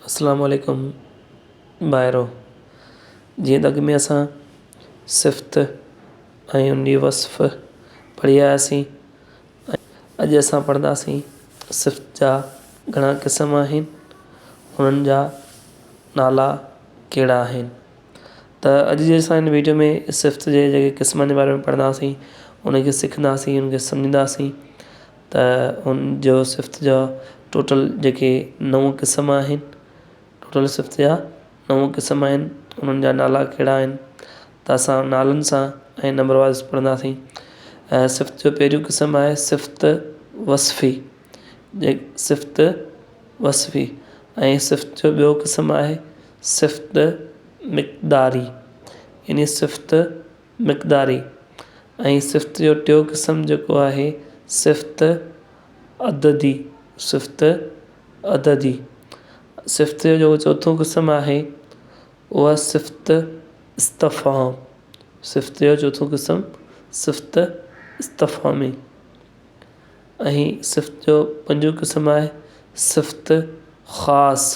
اسلام عليڪم ڀائرو جيئن ته اڳ ۾ اسان صفت ۽ ان جي وصف پڙهي آياسين اڄ اسان پڙهنداسين صفت جا گهڻا قسم آهن انهن جا نالا ڪهڙا آهن ته اڄ جي اسان هن ويڊيو ۾ صفت جي جيڪي قسمن جي باري ۾ پڙهنداسين ان کي سکنداسين ان کي سمجهنداسين ته ان جو صفت جا ٽوٽل جيڪي نو قسم آهن ٽوٽل صفت جا نو قسم آهن انهن جا نالا ڪهڙا آهن ته اسان نالن سان ۽ نمبر وائز پڙهنداسين ۽ صفت جو پهريون قسم آهي صفت وصفي صفت وصفي ۽ صفت جو ٻيو قسم آهي صفت مقداري يعني صفت مقداري ۽ صفت جو ٽيون قسم جيڪو آهي صفت عددي صفت عددي صفت جو جيڪو چوٿون قسم آهي اهو آهي صفت استفهام صفت جو چوٿون قسم صفت استفهامي ۽ صفت جو پنجون قسم آهي صفت خاص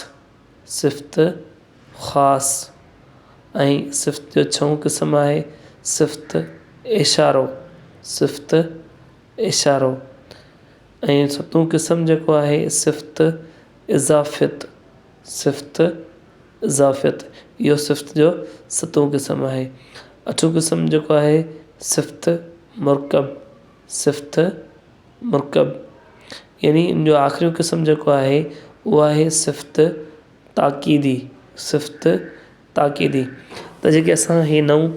صفت خاص ۽ صفت جو ڇهون قسم آهي صفت اشارو صفت اشارو ۽ ستون قسم جيڪو آهي صفت اضافيت صفت اضافيت اهو صفت جو ستون قسم آهي اٺون قسم جيڪو آهي صفت مرڪب صفت مرڪب يعني ان جو آخريون قسم جيڪو آهي اهو آهي صفت تاڪيدي صفت تاڪيدي ته جيڪي اسان هي نئون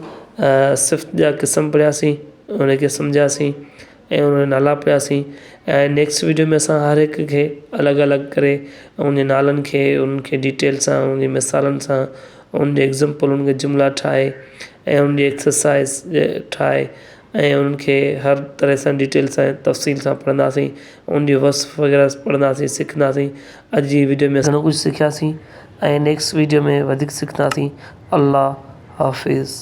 صفت جا قسم پڙهياسين ان کي سمجهياسين ۽ ان جا نالا پڙهياسين ۽ نيڪسٽ ويڊيو ۾ اسان هر هڪ کي الڳ الڳ ڪري ان جي نالن کي ان کي ڊيٽيل سان ان جي مثالن سان ان جي ايگزامپلن کي جملا ٺاهي ۽ ان جي ايڪسرسائز ٺاهي ۽ انهن کي هر طرح سان ڊيٽيل سان تفصيل سان پڙهنداسين ان جي وصف وغيره پڙهنداسين سکنداسين اڄ جي ويڊيو ۾ اسان گهڻو ڪجهه سکياسين ۽ نيڪسٽ ويڊيو ۾ وڌيڪ سکنداسين الله حافظ.